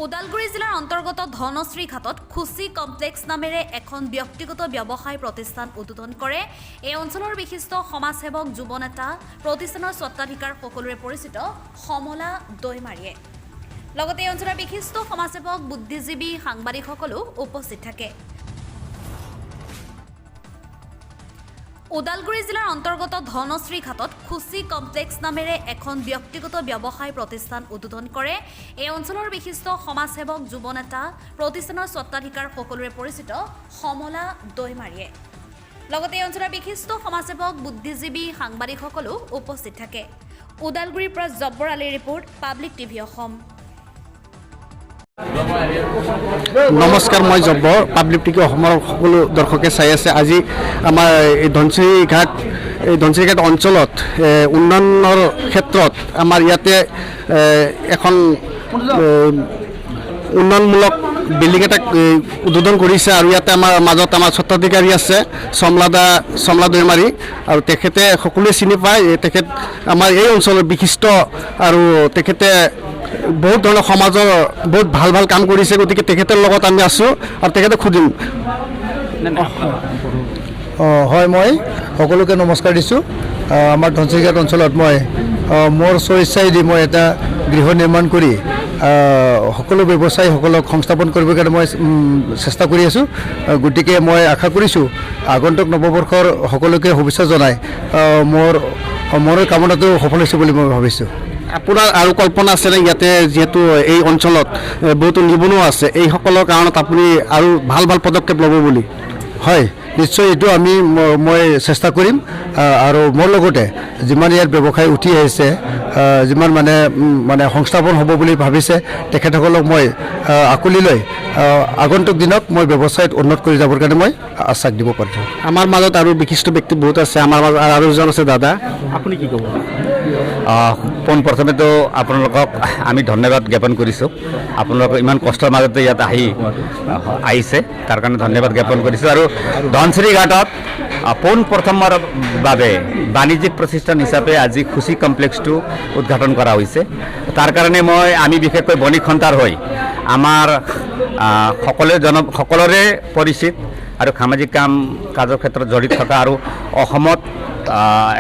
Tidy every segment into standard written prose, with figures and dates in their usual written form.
ওদালগুৰি জিলাৰ অন্তৰ্গত ধনশ্ৰী ঘাটত খুচি কমপ্লেক্স নামেৰে এখন ব্যক্তিগত ব্যৱসায় প্ৰতিষ্ঠান উদ্বোধন কৰে এই অঞ্চলৰ বিশিষ্ট সমাজসেৱক, যুৱ নেতা, প্ৰতিষ্ঠানৰ স্বত্বাধিকাৰ সকলোৰে পৰিচিত সমলা দৈমাৰীয়ে। লগতে এই অঞ্চলৰ বিশিষ্ট সমাজসেৱক, বুদ্ধিজীৱী, সাংবাদিকসকলো উপস্থিত থাকে। ওদালগুৰি জিলাৰ অন্তৰ্গত ধনশ্ৰী ঘাটত খুচি কমপ্লেক্স নামেৰে এখন ব্যক্তিগত ব্যৱসায় প্ৰতিষ্ঠান উদ্বোধন কৰে এই অঞ্চলৰ বিশিষ্ট সমাজসেৱক, যুৱ নেতা, প্ৰতিষ্ঠানৰ স্বত্বাধিকাৰ সকলোৰে পৰিচিত সমলা দৈমাৰীয়ে। লগতে এই অঞ্চলৰ বিশিষ্ট সমাজসেৱক, বুদ্ধিজীৱী, সাংবাদিকসকলো উপস্থিত থাকে। ওদালগুৰিৰ পৰা জব্বৰ আলীৰ ৰিপৰ্ট, পাব্লিক টিভি অসম। নমস্কাৰ, মই জব্বৰ। পাব্লিক টিভি অসমৰ সকলো দৰ্শকে চাই আছে। আজি আমাৰ এই ধনশিৰিঘাট অঞ্চলত উন্নয়নৰ ক্ষেত্ৰত আমাৰ ইয়াতে এখন উন্নয়নমূলক বিল্ডিং এটা উদ্বোধন কৰিছে আৰু ইয়াতে আমাৰ মাজত আমাৰ স্বত্বাধিকাৰী আছে চমলাদা, চমলা দৈমাৰী। আৰু তেখেতে সকলোৱে চিনি পায়। তেখেত আমাৰ এই অঞ্চলৰ বিশিষ্ট আৰু তেখেতে বহুত ধৰণৰ সমাজৰ বহুত ভাল ভাল কাম কৰিছে। গতিকে তেখেতৰ লগত আমি আছোঁ আৰু তেখেতক সুধিম। অঁ হয়, মই সকলোকে নমস্কাৰ দিছোঁ। আমাৰ ধনশিৰিঘাট অঞ্চলত মই মোৰ স্বইচ্ছাইদি মই এটা গৃহ নিৰ্মাণ কৰি সকলো ব্যৱসায়ীসকলক সংস্থাপন কৰিবৰ কাৰণে মই চেষ্টা কৰি আছোঁ। গতিকে মই আশা কৰিছোঁ, আগন্তুক নৱবৰ্ষৰ সকলোকে শুভেচ্ছা জনাই মোৰ মনৰ কামনাটো সফল হৈছে বুলি মই ভাবিছোঁ। আপোনাৰ আৰু কল্পনা আছেনে, ইয়াতে যিহেতু এই অঞ্চলত বহুতো নিবনুৱা আছে, এইসকলৰ কাৰণত আপুনি আৰু ভাল ভাল পদক্ষেপ ল'ব বুলি? হয়, নিশ্চয়। এইটো আমি মই চেষ্টা কৰিম আৰু মোৰ লগতে যিমান ইয়াত ব্যৱসায় উঠি আহিছে, যিমান মানে সংস্থাপন হ'ব বুলি ভাবিছে, তেখেতসকলক মই আকোৱালি লৈ আগন্তুক দিনত মই ব্যৱসায়ত উন্নত কৰি যাবৰ কাৰণে মই আশ্বাস দিব পাৰিছোঁ। আমাৰ মাজত আৰু বিশিষ্ট ব্যক্তি বহুত আছে। আমাৰ মাজত আৰু এজন আছে দাদা, আপুনি কি ক'ব? পোনপ্ৰথমেতো আপোনালোকক আমি ধন্যবাদ জ্ঞাপন কৰিছোঁ। আপোনালোক ইমান কষ্টৰ মাজতে ইয়াত আহিছে, তাৰ কাৰণে ধন্যবাদ জ্ঞাপন কৰিছোঁ। আৰু ধনশিৰি ঘাটত পোনপ্ৰথমৰ বাবে বাণিজ্যিক প্ৰতিষ্ঠান হিচাপে আজি খুচি কমপ্লেক্সটো উদ্ঘাটন কৰা হৈছে। তাৰ কাৰণে আমি বিশেষকৈ বণিক সন্থাৰ হৈ আমাৰ সকলোৱে সকলোৰে পৰিচিত আৰু সামাজিক কাম কাজৰ ক্ষেত্ৰত জড়িত থকা আৰু অসমত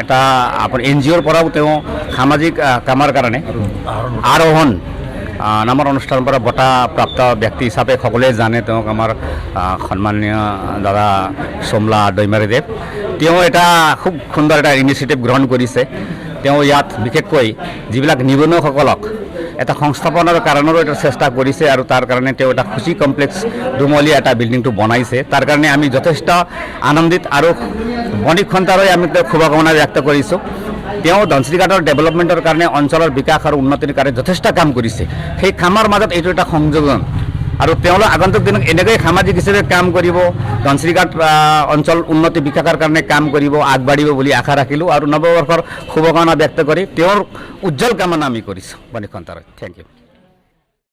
এটা আপোনাৰ এনজিঅ'ৰ পৰাও তেওঁ সামাজিক কামৰ কাৰণে আৰোহণ নামৰ অনুষ্ঠানৰ পৰা বঁটা প্ৰাপ্ত ব্যক্তি হিচাপে সকলোৱে জানে তেওঁক। আমাৰ সন্মানীয় দাদা সোমলা দৈমাৰীদেৱ, তেওঁ এটা খুব সুন্দৰ এটা ইনিচিয়েটিভ গ্ৰহণ কৰিছে। তেওঁ ইয়াত বিশেষকৈ যিবিলাক নিবনুৱাসকলক এটা সংস্থাপনৰ কাৰণৰো এটা চেষ্টা কৰিছে আৰু তাৰ কাৰণে তেওঁ এটা খুচি কমপ্লেক্স দুমলীয়া এটা বিল্ডিংটো বনাইছে। তাৰ কাৰণে আমি যথেষ্ট আনন্দিত আৰু বণিক সন্থালৈ আমি তেওঁক শুভকামনা ব্যক্ত কৰিছোঁ। তেওঁ ধনশিৰিঘাটৰ ডেভেলপমেণ্টৰ কাৰণে, অঞ্চলৰ বিকাশ আৰু উন্নতিৰ কাৰণে যথেষ্ট কাম কৰিছে। সেই কামৰ মাজত এইটো এটা সংযোজন আৰু তেওঁলোক আগন্তুক দিনত এনেকৈ সামাজিক হিচাপে কাম কৰিব, ধনশিৰিঘাট অঞ্চল উন্নতি বিকাশৰ কাৰণে কাম কৰিব, আগবাঢ়িব বুলি আশা ৰাখিলোঁ আৰু নৱবৰ্ষৰ শুভকামনা ব্যক্ত কৰি তেওঁৰ উজ্জ্বল কামনা আমি কৰিছোঁ বণিক সন্থাৰ। Thank U.